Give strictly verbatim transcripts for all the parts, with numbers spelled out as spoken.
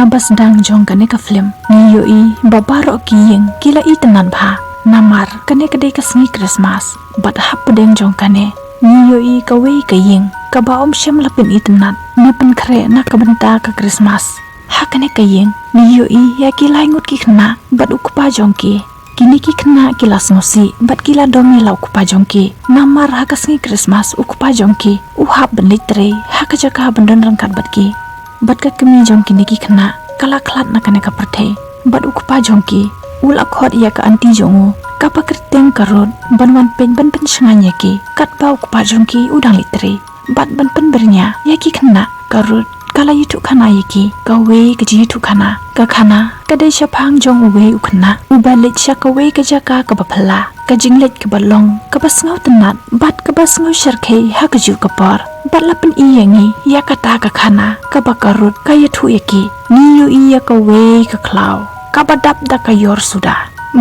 Haba sdang jong kane ka film, ngi ïohi ba baroh ki ïing ki la itynnad bha. Namar kane ka dei ka sngi Christmas, bad hapdeng jong kane ngi ïohi kawei ka ïing kaba ym shym la pynitynnad ne pynkhreh na ka bynta ka Christmas. Ha kane ka ïing ngi ïohi ïa ki lai ngut ki khynnah bad u kpa jong ki. Kine ki khynnah ki la sngewsih bad ki la dom ïa la u kpa jong ki. Namar ha ka sngi Christmas u kpa jong ki u hap ban leit trei ha ka jaka ban don ryngkat bad ki. Bad ka kmie jong kine ki khynnah ka la khlad na kane ka pyrthei. Bad u kpa jong ki u la khot ïa ka aunty jong u, kaba kyrteng ka Ruth, ban wan peit ban pynshngaiñ ïa ki katba u kpa jong ki u dang leit trei. Bad ban pynbyrngia ïa ki khynnah, ka Ruth ka la ïathuh khana ïa ki kawei ka jingïathuh khana. Ka khana ka dei shaphang jong uwei u khynnah uba leit sha kawei ka jaka kaba phylla, ka jingleit kaba long kaba sngewtynnad bad kaba sngewshyrkhei ha kajuh ka por. Bad la pyni ïa ngi ïa kata ka khana kaba ka Ruth ka ïathuh ïa ki. Ngi ïohi ïa kawei ka khlaw kaba dap da ka ïor suda.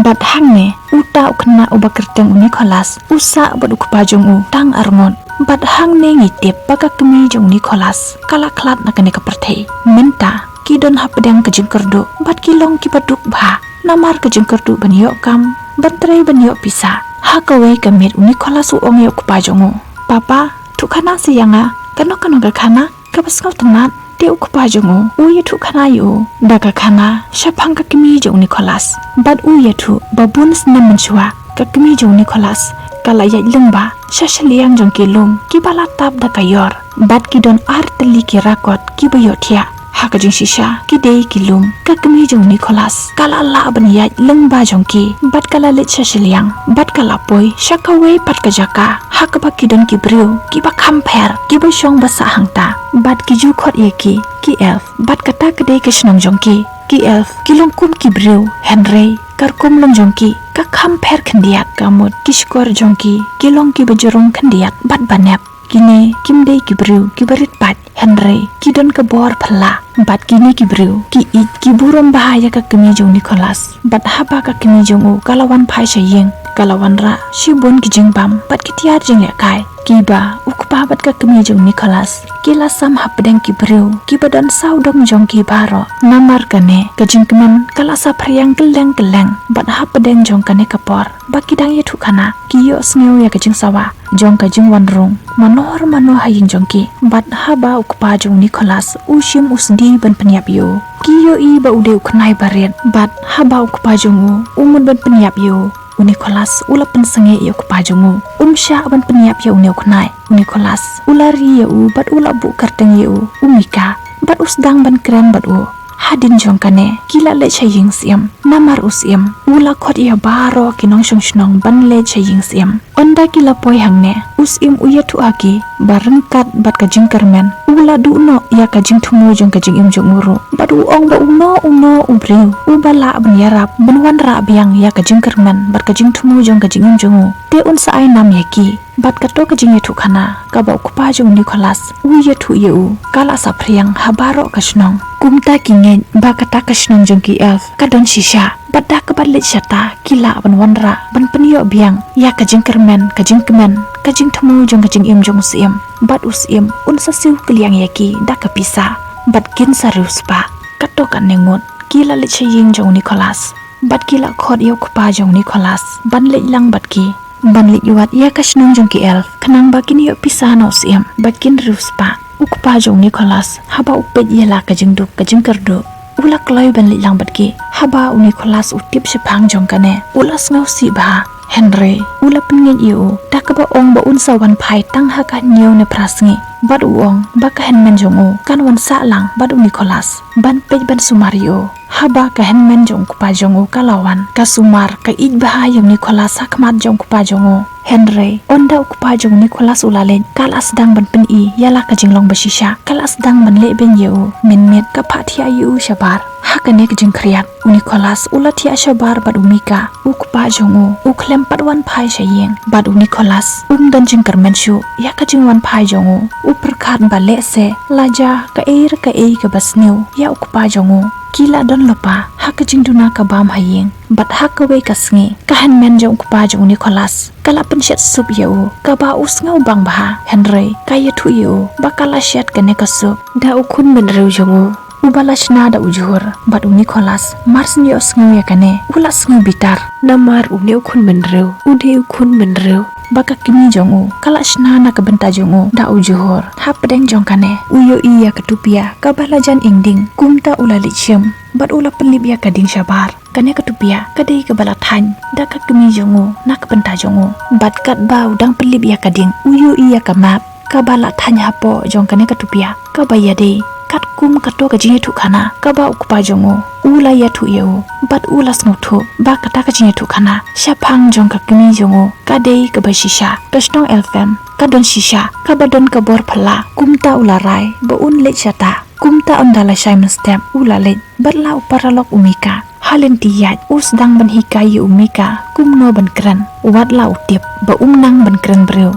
Bad hangne uta u khynnah uba kyrteng u Nicholas u sah bad u kpa jong u tang arngut. Bad hangne ngi tip ba ka kmie jong u Nicholas ka la khlad na kane ka pyrthei. Mynta ki don hapdeng ka jingkyrduh bad ki long kiba duk bha namar ka jingkyrduh ban ïoh kam, ban trei ban ïoh pisa. Ha kawei ka miet u Nicholas u ong ïa u kpa jong u, "Papa, thuh khana seh ïa nga kano kano ka khana kaba sngewtynnad." Te u kpa jong u u ïathuh khana ïa u da ka khana shaphang ka kmie jong u Nicholas. Bad u ïathuh ba bun snem mynshuwa ka kmie jong u Nicholas ka la ïaid lyngba sha shiliang jong ki lum kiba la tap da ka ïor. Bad ki don ar tylli ki rakot kiba ïohthiah ha ka jingshisha, ki dei ki lum. Ka kmie jong u Nicholas ka la lah ban ïaid lyngba jong ki bad ka la leit sha shiliang bad ka la poi sha kawei pat ka jaka ha kaba ki don ki briew kiba kham pher, kiba shong ba sah hangta. Bad ki ju khot ïa ki ki elf. Bad kata ka dei ka shnong jong ki. Ki elf ki long kum ki briew, hynrei ka rukom long jong ki ka kham pher khyndiat. Ka mut ki shkor jong ki ki long kiba jrong khyndiat bad ba nep. Kine kim dei ki briew kiba rit paid, hynrei ki don ka bor phylla. Bad kine ki briew ki ïeit, ki burom bha ïa ka kmie jong u Nicholas. Bad haba ka kmie jong u ka la wan phai sha ïing, ka la wanrah shibun ki jingbam bad ki tiar jinglehkai kiba u kpa bad ka kmie jong u Nicholas ki la sam hapdeng ki briew kiba don sawdong jong ki baroh. Namar kane ka jingkmen ka la saphriang kylleng kylleng. Bad hapdeng jong kane ka por ba ki dang ïathuh khana, ki ïohsngew ïa ka jingsawa jong ka jingwan rung mano mano ha ïing jong ki. Bad haba u kpa jong u Nicholas u shim u sdie ban pynïap ïa u, ki ïohi ba u dei u khynnai barit. Bad haba u kpa jong u u mut ban pynïap ïa u, u Nicholas u la pynsangeh ïa u kpa jong u. Um shah ban pynïap ïa une u khynnai. U Nicholas u la ri ïa u bad u la buh kyrteng ïa u, u Mika. Bad u sdang ban kren bad u. Hadien jong kane ki la leit sha ïing syiem. Namar u syiem u la khot ïa baroh ki nongshong shnong ban leit sha ïing syiem. Ynda ki la poi hangne, u syiem u ïathuh ha ki ba ryngkat bad ka jingkyrmen, u la duh noh ïa ka jingthmu jong ka jingim jong u ruh. Bad u ong ba uno uno u briew uba lah ban ïarap ban wanrah biang ïa ka jingkyrmen bad ka jingthmu jong ka jingim jong u, te un sa ai nam ïa ki. Bad kato ka jingïathuh khana kaba u kpa jong u Nicholas u ïathuh ïa u ka la saphriang ha baroh ka shnong. Kumta ki ngeit ba kata ka shnong jong ki elf ka don shisha. Bad da kaba leit shata ki lah ban wanrah ban pynïoh biang ïa ka jingkyrmen, ka jingkmen, ka jingthmu jong ka jingim jong u syiem. Bad u syiem un sa siew kylliang ïa ki da ka pisa. Bad kin sa riewspah. Kato katne ngut ki la leit sha ïing jong u Nicholas. Bad ki la khot ïa u kpa jong u Nicholas ban leit lang bad ki, ban leit wad ïa ka shnong jong ki elf, khnang ba kin ïoh pisa na u syiem bad kin riewspah. U kpa jong u Nicholas haba u peit ïa la ka jingduk ka jingkyrduh, u la kloi ban leit lang bad ki. Haba u Nicholas u tip shaphang jong kane, u la sngewsih bha. Hynrei u la pynngeit ïa u da kaba ong ba un sa wan phai tang ha ka hynñiew ne phra sngi. Bad u ong ba ka hynmen jong u kan wan sah lang bad u Nicholas ban peit ban sumar ïa u. Haba ka hynmen jong u kpa jong u ka la wan, ka sumar, ka ïeit bha ïa u Nicholas ha khmat jong u kpa jong u. Hynrei ynda u kpa jong u Nicholas u la leit, ka la sdang ban pyni ïa la ka jinglong ba shisha, ka la sdang ban leh beiñ ïa u. Mynmiet ka phah thiah ïa u shabar. Ha kane ka jingkhriat, u Nicholas u la thiah shabar bad u Mika, u kpa jong u u khlem pat wan phai sha ïing. Bad u Nicholas um don jingkyrmen shuh ïa ka jingwan phai jong u. U pyrkhat ba lehse la jia kaei re kaei kaba sniew ïa u kpa jong u. Ki la don lypa ha ka jingduna ka bam ha ïing. Bad ha kawei ka sngi, ka hynmen jong u kpa jong u Nicholas ka la pynshet sup ïa u, kaba u sngewbang bha. Hynrei ka ïathuh ïa u ba ka la shet kane ka sup da u khun bynriew jong u. Uba la shna da u Johor bad u Nicholas, mar shen ïohsngew ïa kane, u la sngew bitar. Namar une u khun bynriew u dei u khun bynriew ba ka kmie jong u ka la shna na ka bynta jong u da u Johor. Hapdeng jong kane u ïohi ïa ka tupia kaba la jan ingding, kumta u la leit shim bad u la pynlip ïa ka ding shabar. Kane ka tupia ka dei kaba la thaiñ da ka kmie jong u na ka bynta jong u. Bad katba u dang pynlip ïa ka ding, u ïohi ïa ka map kaba la thaiñ hapoh jong kane ka tupia kaba ïadei katkum kato ka jingïathuhkhana kaba u kpa jong u u la ïathuh ïa u. Bad u la sngewthuh ba kata ka jingïathuhkhana shaphang jong ka kmie jong u ka dei kaba shisha. Ka shnong Elfem ka don shisha kaba don ka bor phylla, kumta u la rai ba un leit shata. Kumta ynda la shai mynstep u la leit bad la u paralok u Mika. Ha lynti ïaid u sdang ban hikai ïa u Mika kumno ban kren, wat la u tip ba um nang ban kren briew.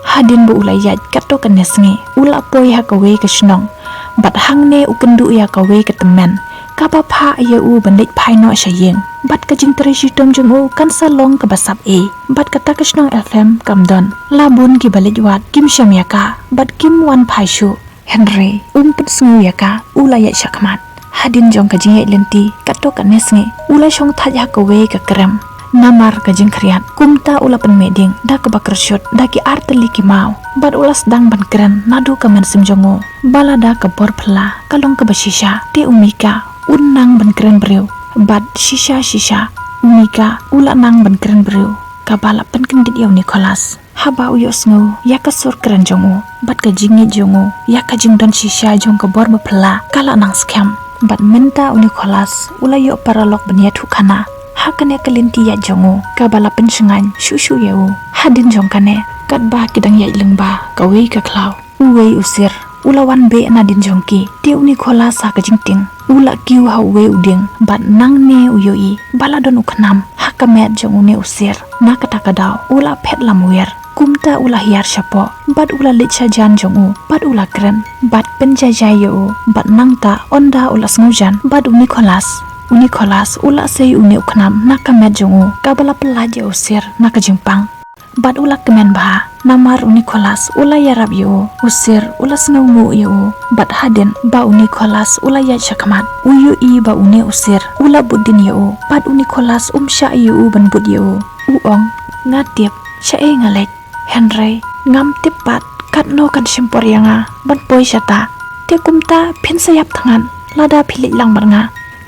Hadien ba u la ïaid katto katne sngi u la poi ha kawei ka shnong bad hangne u kynduh ïa kawei ka tymmen kaba phah ïa u ban leit phai noh sha ïing. Bad ka jingtrei shitom jong u kan sa long kaba sap ei. Bad kata ka shnong Elfem kam don la bun kiba leit wad, kim shym ïa ka bad kim wan phai shuh. Hynrei um pynsngew ïa ka, u la ïaid shakhmat. Hadien jong ka jingïaid lynti katto katne sngi u la shong thait ha kawei ka krem. Namar ka jingkhriat kumta u la pynmih ding da kaba kyrshut da ki ar tylli ki maw bad u la sdang ban kren naduh ka mynsiem jong u ba lada ka bor phylla ka long kaba shisha, te u Mika un nang ban kren briew. Bad shisha shisha u Mika u la nang ban kren briew kaba la pynkyndit ïa u Nicholas. Haba u ïohsngew ïa ka sur kren jong u bad ka jingngeit jong u ïa ka jingdon shisha jong ka bor baphylla ka la nang skhem. Bad mynta u Nicholas u la ïoh paralok ban ïathuhkhana ha kane ka lynti ïaid jong u kaba la pynshngaiñ shuh shuh ïa u. Hadien jong kane katba ki dang ïaid lyngba kawei ka khlaw, uwei u Sir u la wan beh nadien jong ki. Te u Nicholas ha ka jingtieng u la kiew ha uwei u dieng bad nangne u ïohi ba la don u khnam ha ka met jong une u Sir. Na kata ka daw u la phet lamwir, kumta u la hiar shapoh bad u la leit sha jan jong u bad u la kren bad pynjaijai ïa u. Bad nangta ynda u la sngewjan bad u Nicholas, u Nicholas u la sei une u khnam na ka met jong u kaba la pyllait ïa u Sir na ka jingpang. Bad u la kmen bha namar u Nicholas u la ïarap ïa u. U Sir u la sngewnguh ïa u. Bad hadien ba u Nicholas u la ïaid shakhmat, u ïohi ba une u Sir u la bud dien ïa u. Bad u Nicholas um shah ïa u ban bud ïa u. U ong, nga tip shaei nga leit, hynrei ngam tip pat katno kan shim por ïa nga ban poi shata. Te kumta phin sa ïap thngan lada phi leit lang bad nga.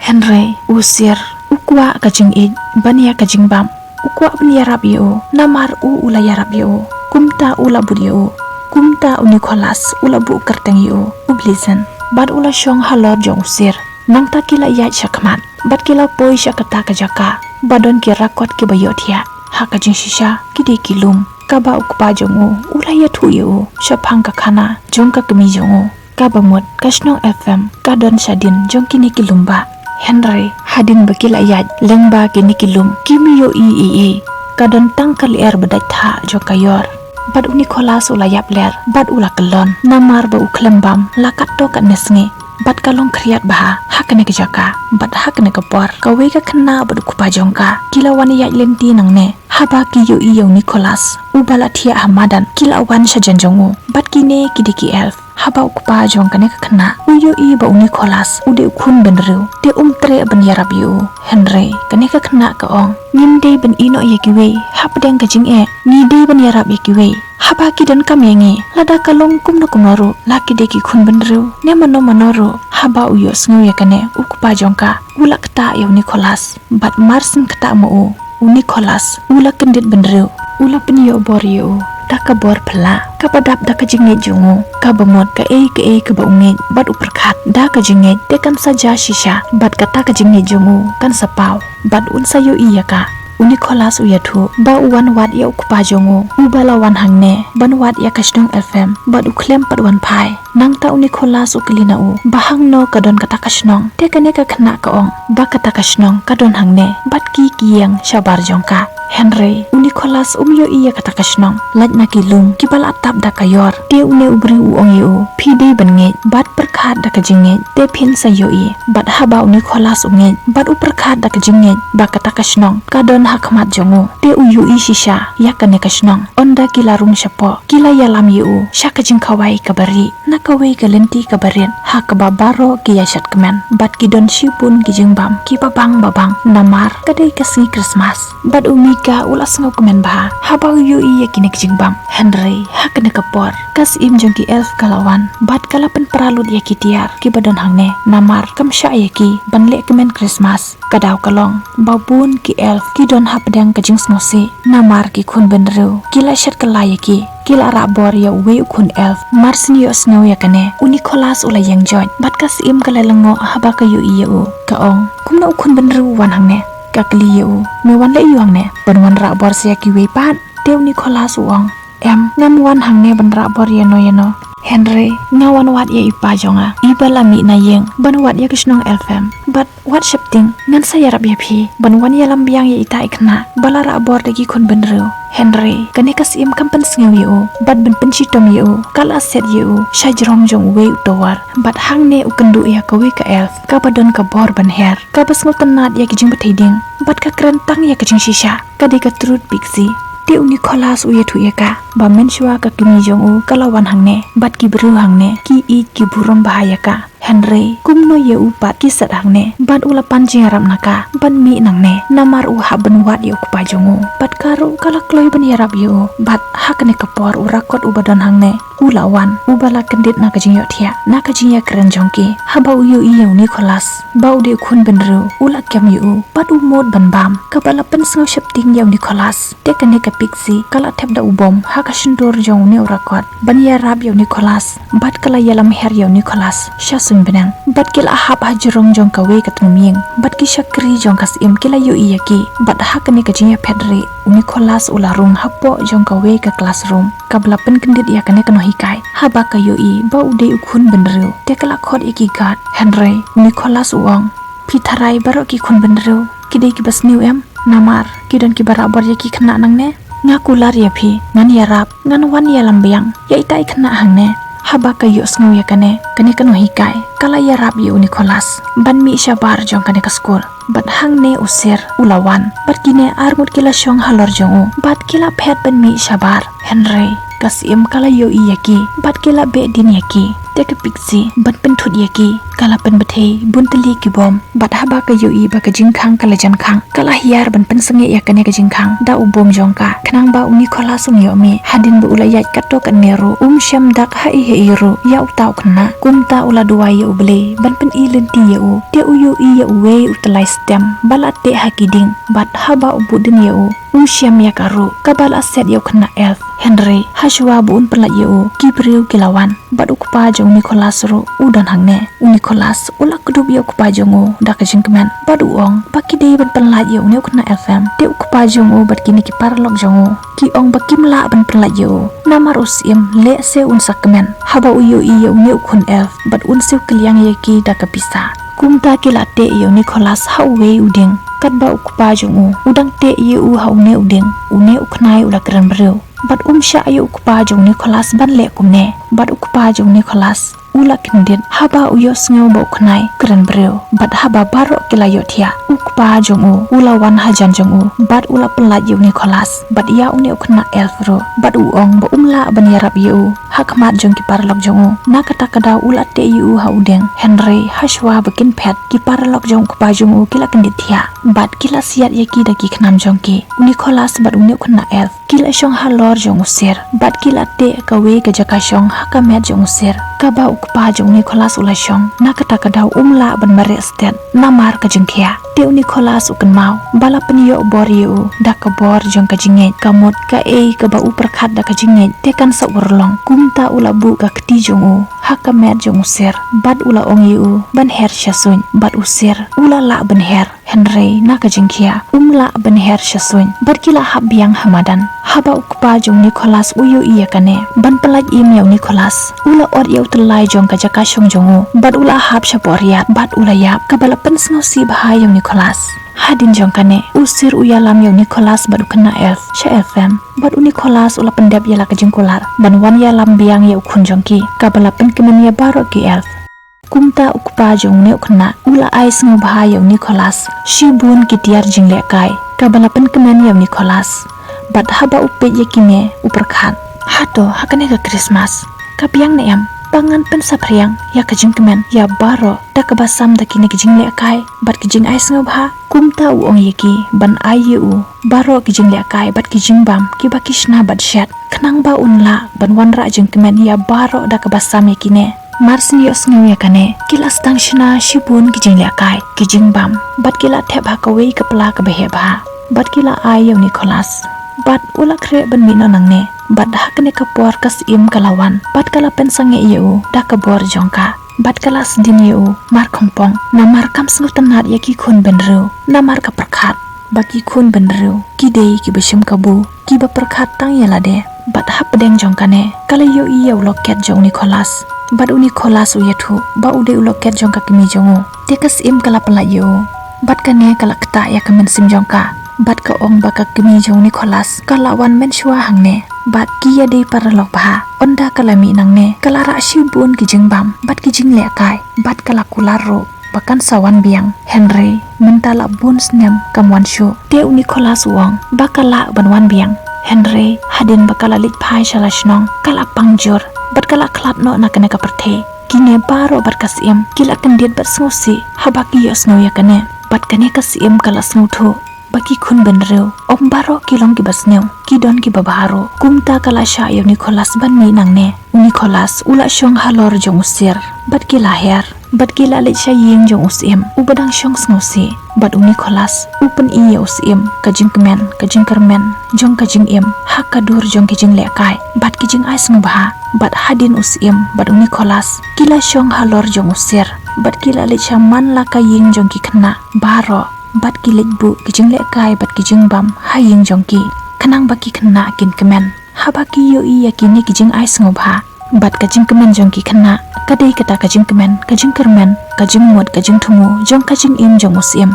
Hynrei u Sir u kwah ka jingïeit ban ïa ka jingbam. U kwah ban ïarap ïa u namar u u la ïarap ïa u. Kumta u la bud ïa u. Kumta u Nicholas u la buh kyrteng ïa u u Blitzen bad u la shong halor jong u Sir. Nangta ki la ïaid shakhmat bad ki la poi sha kata ka jaka ba don ki rakot kiba ïohthiah. Ha ka jingshisha ki dei ki lum kaba u kpa jong u u la ïathuh ïa u shaphang ka khana jong ka kmie jong u. Kaba mut ka shnong Elfem ka don shadien jong kine ki lum bah. Hynrei hadien ba ki la ïaid lyngba kine ki lum, kim ïohi ei ei, ka don tang ka lyer ba dait thah jong ka ïor. Bad u Nicholas u la ïap ler bad u la kyllon namar ba u khlem bam la katto katne sngi. Bad ka long khriat bha ha kane ka jaka bad ha kane ka por kawei ka khynnah bad u kpa jong ka ki la wan ïaid lynti nangne. Haba ki ïohi ïa u Nicholas uba la thiah ha madan, ki la wan sha jan jong u. Bad kine ki dei ki elf. Haba u kpa jong kane ka khynnah u ïohi ba u Nicholas u dei u khun bynriew, te um treh ban ïarap ïa u. Hynrei kane ka khynnah ka ong, ngim dei ban ïehnoh ïa kiwei hapdeng ka jingeh, ngi dei ban ïarap ïa kiwei. Haba ki donkam ïa ngi, lada ka long kumno kumno ruh, la ki dei ki khun bynriew ne mano mano ruh. Haba u ïohsngew ïa kane, u kpa jong ka u la ktah ïa u Nicholas. Bad mar syn ktah ma u, u Nicholas u la kyndit bynriew, u la pynïoh bor ïa u da ka bor phylla kaba dap da ka jingngeit jong u, kaba mut kaei kaei kaba u ngeit bad u pyrkhat da ka jingngeit te kan sa jia shisha, bad kata ka jingngeit jong u kan sa paw bad un sa ïohi ïa ka. U Nicholas u ïathuh ba u wan wad ïa u kpa jong u uba la wan hangne ban wad ïa ka shnong Elfem bad u khlem pat wan phai. Nangta u Nicholas u kylli na u ba hangno ka don kata ka shnong. Te kane ka khynnah ka ong ba kata ka shnong ka don hangne bad ki ki ïing shabar jong ka. Hynrei u Nicholas um ïohi ïa kata ka shnong, lait na ki lum kiba la tap da ka ïor. Te une u briew u ong ïa u, phi dei ban ngeit bad pyrkhat da ka jingngeit, te phin sa ïohi. Bad haba u Nicholas u ngeit bad u pyrkhat da ka jingngeit ba kata ka shnong ka don ha khmat jong u, te u ïohi shisha ïa kane ka shnong. Ynda ki la rung shapoh, ki la ïalam ïa u sha ka jingkhawai kaba ri na kawei ka lynti kaba rit, ha kaba baroh ki ïa shat kmen bad ki don shibun ki jingbam kiba bang ba bang, namar ka dei ka sngi Christmas. Bad u Mika u la sngewkmen bha haba u ïohi ïa kine ki jingbam. Hynrei ha kane ka por ka syiem jong ki elf ka la wan bad ka la pynpra lut ïa ki tiar kiba don hangne, namar kam shah ïa ki ban leh kmen Christmas. Ka daw ka long ba bun ki elf ki don hapdeng ka jingsngewsih, namar ki khun bynriew ki la shet kylla ïa ki. Ki la rah bor ïa uwei u khun elf. Mar shu ïohsngew ïa kane, u Nicholas u la ïeng joit bad ka syiem ka la lyngngoh haba ka ïohi ïa u. Ka ong, kumno u khun bynriew u wan hangne? Ka kylli ïa u, me wan leh aiu hangne? Ban wan rah bor sa ïa kiwei pat? Te u Nicholas u ong, em, ngam wan hangne ban rah bor ïano ïano. Hynrei nga wan wad ïa i pa jong nga, iba la mih na ïing ban wad ïa ka shnong Elfheim. Bad wat sheptieng, ngan sa ïarap ïa phi ban wan ïalam biang ïa ita i khynnah ba la rah bor da ki khun bynriew. Hynrei kane ka syiem kam pynsngew ïa u, bad ban pynshitom ïa u, ka la set ïa u sha jrong jong uwei u tower. Bad hangne u kynduh ïa kawei ka elf kaba don ka bor ban her, kaba sngewtynnat ïa ki jingbatai ding bad ka kren tang ïa ka jingshisha, ka dei ka Truth Pixie. Te u Nicholas u ïathuh ïa ka ba mynshuwa ka kmie jong u ka la wan hangne, bad ki briew hangne ki ïeit ki burom bha ïa ka. Hynrei kumno ïa u pat ki set hangne? Bad u la pan jingïarap na ka ban mih nangne, namar u hap ban wad ïa u kpa jong u. Bad ka ruh ka la kloi ban ïarap ïa u. Bad ha kane ka por u rakot uba don hangne u la wan, uba la kyndit na ka jingïohthiah na ka jingïakren jong ki. Haba u ïohi ïa u Nicholas ba u dei u khun bynriew, u la kem ïa u bad u mut ban bam. Kaba la pynsngew sheptieng ïa u Nicholas, te kane ka Pixie ka la thep da u bom ha ka shyntur jong une u rakot ban ïarap ïa u Nicholas. Bad ka la ïalam her ïa u Nicholas sha suiñ bneng. Bad ki la hap ha jrong jong kawei ka tnum ïing, bad ki shakri jong ka syiem ki la ïohi ïa ki. Bad ha kane ka jingïaphet rieh, u Nicholas u la rung hapoh jong kawei ka classroom kaba la pynkyndit ïa kane ka nonghikai. Haba ka ïohi ba u dei u khun bynriew, te ka la khot ïa ki guard. Hynrei u Nicholas u ong, phi tharai baroh ki khun bynriew ki dei kiba sniew em? Namar ki don kiba rah bor ïa ki khynnah nangne. Nga kular ïa phi, ngan ïarap, ngan wan ïalam biang ïa ita i khynnah hangne. Haba ka ïohsngew ïa kane, kane ka nonghikai ka la ïarap ïa u Nicholas ban mih shabar jong kane ka skul. Bad hangne u Sir u la wan bad kine arngut ki la shong halor jong u, bad ki la phet ban mih shabar. Hynrei ka syiem ka la ïohi ïa ki bad ki la beh dien ïa ki. Te ka Pixie ban pynthut ïa ki ka la pynbthei bun tylli ki bom. Bad haba ka ïohi ba ka jingkhang ka la jan khang, ka la hiar ban pynsangeh ïa kane ka jingkhang da u bom jong ka, khnang ba u Nicholas um ïoh mih. Hadien ba u la ïaid katto katne ruh, um shym dak ha ei ha ei ruh ïa uta u khynnah. Kumta u la duwai ïa U Blei ban pyni lynti ïa u. Te u ïohi ïa uwei u tyllai stem ba la teh ha ki dieng. Bad haba u bud dien ïa u, u shem ïa ka ruh kaba la set ïa u khynnah elf. Hynrei hashuwa ba un pynlait ïa u, ki briew ki la wan. Bad u kpa jong u Nicholas ruh u don hangne. U Nicholas u la kdup ïa u kpa jong u da ka jingkmen bad u ong ba ki dei ban pynlait ïa une u khynnah Elfhem. Te u kpa jong u bad kine ki paralok jong u ki ong ba kim lah ban pynlait ïa u, namar u syiem lehse un sa kmen haba u ïohi ïa une u khun elf bad un siew kylliang ïa ki da ka pisa. Kumta ki la teh ïa u Nicholas ha uwei u dieng. Katba u kpa jong u u dang teh ïa u ha une u dieng, une u khnai u la kren briew. Bad um shah ïa u kpa jong u Nicholas ban leh kumne. Bad u kpa jong u Nicholas u la kyndit haba u ïohsngew ba u khnai kren briew. Bad haba baroh ki la ïohthiah, u kpa jong u u la wan hajan jong u bad u la pynlait ïa u Nicholas bad ïa une u khynnah elf ruh. Bad u ong ba um lah ban ïarap ïa u ha khmat jong ki paralok jong u. Na kata ka daw u la teh ïa u ha u dieng. Hynrei hashuwa ba kin phet, ki paralok jong u kpa jong u ki la kyndit thiah bad ki la siat ïa ki da ki khnam jong ki. U Nicholas bad une u khynnah elf ki la shong halor jong u Sir bad ki la teh kawei ka jaka shong ha ka met jong u Sir, kaba u kpa jong u Nicholas u la shong. Na kata ka daw um lah ban mareh stet namar ka jingkhiah. Te u Nicholas u kynmaw ba la pynïoh bor ïa u da ka bor jong ka jingngeit. Ka mut kaei kaba u pyrkhat da ka jingngeit te kan sa urlong. Kumta u la buh ka kti jong u ha ka met jong u Sir bad u la ong ïa u ban her sha suiñ. Bad u Sir u la lah ban her. Hynrei na ka jingkhiah um lah ban her sha suiñ bad ki la hap biang ha madan. Haba u kpa jong u Nicholas u ïohi ïa kane, ban pynlait im ïa u Nicholas, u la ot ïa u tyllai jong ka jaka shong jong u bad u la hap shapoh riat bad u la ïap, kaba la pynsngewsih bha ïa u Nicholas. Hadien jong kane, u Sir u ïalam ïa u Nicholas bad u khynnah elf sha elf farm. Bad u Nicholas u la pyndep ïa la ka jingkular ban wan ïalam biang ïa u khun jong ki, kaba la pynkmen ïa baroh ki elf. Kumta u kpa jong une u khynnah u la ai sngewbha ïa u Nicholas shibun ki tiar jinglehkai kaba la pynkmen ïa u Nicholas. Bad haba u peit ïa kine u pyrkhat, hato ha kane ka Christmas ka biang ne em ba ngan pynsaphriang ïa ka jingkmen ïa baroh da kaba sam da kine ki jinglehkai bad ki jingai sngewbha? Kumta u ong ïa ki ban ai ïa u baroh ki jinglehkai bad ki jingbam kiba ki shna bad shet, khnang ba un lah ban wanrah jingkmen ïa baroh da kaba sam ïa kine. Mar shu ïohsngew ïa kane, ki la sdang shna shibun ki jinglehkai, ki jingbam, bad ki la thep ha kawei ka pla kaba heh bha, bad ki la ai ïa u Nicholas. Bad u la khreh ban mih noh nangne, bad ha kane ka por ka Syiem ka la wan, bad ka la pynsangeh ïa u da ka bor jong ka, bad ka la sdien ïa u markhongpong, namar kam sngewtynnad ïa ki khun bynriew, namar ka pyrkhat ba ki khun bynriew ki dei kiba shim kabu, kiba pyrkhat tang ïa lade. Bad hapdeng jong kane ka la ïohi ïa u locket jong u Nicholas. Bad u Nicholas u ïathuh ba u dei u locket jong ka kmie jong u. Te ka Syiem ka la pyllait ïa u, bad kane ka la ktah ïa ka mynsiem jong ka, bad ka ong ba ka kmie jong u Nicholas ka la wan mynshuwa hangne, bad ki ïadei paralok bha. Ynda ka la mih nangne ka la rah shibun ki jingbam bad ki jinglehkai, bad ka la kular ruh ba kan sa wan biang. Hynrei mynta la bun snem kam wan shuh. Te u Nicholas u ong ba ka lah ban wan biang. Hynrei hadien ba ka la leit phai sha la shnong, ka la pang jur bad ka la khlad noh na kane ka pyrthei. Kine baroh bad ka Syiem ki la kyndit bad sngewsih haba ki ïohsngew ïa kane. Bad kane ka Syiem ka la sngewthuh ba ki khun bynriew ym baroh ki long kiba sniew, ki don kiba bha ruh. Kumta ka la shah ïa u Nicholas ban mih nangne. U Nicholas u la shong halor jong u Sir, bad ki la her, bad ki la leit sha ïing jong u Syiem uba dang shong sngewsih. Bad u Nicholas u pyni ïa u Syiem ka jingkmen, ka jingkyrmen jong ka jingim ha ka dur jong ki jinglehkai bad ki jingai sngewbha. Bad hadien u Syiem bad u Nicholas ki la shong halor jong u Sir, bad ki la leit sha man la ka ïing jong ki khynnah baroh, bad ki leit buh ki jinglehkai bad ki jingbam ha ïing jong ki, khnang ba ki khynnah kin kmen haba ki ïohi ïa kine ki jingai sngewbha. Bad ka jingkmen jong ki khynnah ka dei kata ka jingkmen, ka jingkyrmen, ka jingmut, ka jingthmu jong ka jingim jong u Syiem.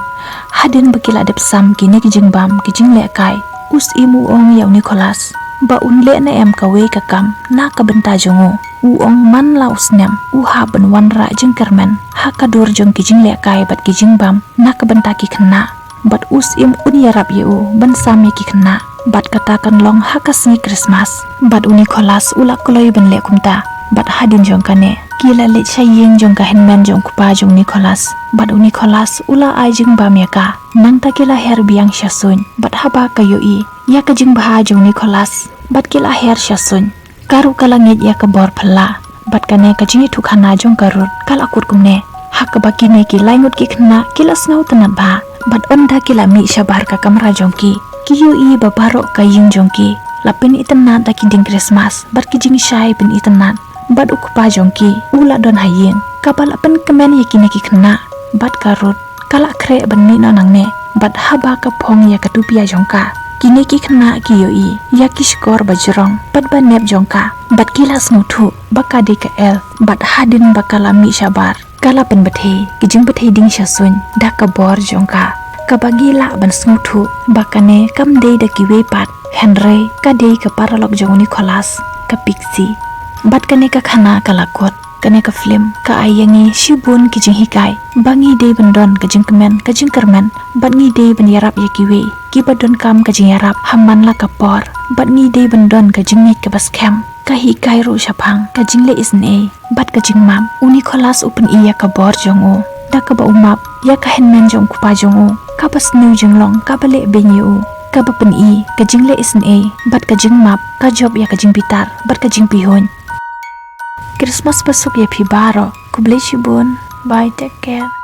Hadien ba ki la dep sam kine ki jingbam, ki jinglehkai, u Syiem u ong ïa u Nicholas ba un leh ne em kawei ka kam na ka bynta jong u. U ong man la u snem u hap ban wanrah jingkyrmen ha ka dur jong ki jinglehkai bad ki jingbam na ka bynta ki khynnah. Bad u Syiem un ïarap ïa u ban sam ïa ki khynnah. Bad kata kan long ha ka sngi Christmas. Bad u Nicholas u la kloi ban leh kumta. Bad hadien jong kane ki la leit sha ïing jong ka hynmen jong u kpa jong u Nicholas. Bad u Nicholas u la ai jingbam ïa ka. Nangta ki la her biang sha suiñ. Bad haba ka ïohi ïa ka jingbha jong u Nicholas, bad ki la her sha suiñ, ka ruh ka la ngeit ïa ka bor phylla. Bad kane ka jingïathuhkhana jong ka Ruth ka la kut kumne. Ha kaba kine ki laingut ki khynnah ki la sngewtynnad bha. Bad ynda ki la mih shabar ka kamra jong ki, ki ïohi ba baroh ka ïing jong ki la pynitynnad da ki dieng Christmas bad ki jingshai pynitynnad. Bad u kpa jong ki u la don ha ïing kaba la pynkmen ïa kine ki khynnah. Bad ka Ruth ka la khreh ban mih noh nangne. Bad haba ka phong ïa ka tupia jong ka, kine ki khynnah ki ïohi ïa ki shkor ba jrong bad ba nep jong ka. Bad ki la sngewthuh ba ka dei ka elf. Bad hadien ba ka la mih shabar, ka la pynbthei ki jingbthei dieng sha suiñ da ka bor jong ka, kaba ngi lah ban sngewthuh ba kane kam dei da kiwei pat, hynrei ka dei ka paralok jong u Nicholas, ka Pixie. Bad kane ka khana ka la kut. Kane ka film ka ai ïa ngi shibun ki jinghikai ba ngi dei ban don ka jingkmen, ka jingkyrmen, bad ngi dei ban ïarap ïa kiwei kiba donkam ka jingïarap ha man la ka por, bad ngi dei ban don ka jingngeit kaba skhem. Ka hikai ruh shaphang ka jingleh isynei bad ka jingmap. U Nicholas u pyni ïa ka bor jong u da kaba u map ïa ka hynmen jong u kpa jong u, kaba sniew jinglong, kaba leh beiñ ïa u, kaba pyni ka jingleh isynei bad ka jingmap ka jop ïa ka jingbitar bad ka jingpihuiñ. Christmas basuk ïa phi baroh. Khublei shibun. Bye, take care.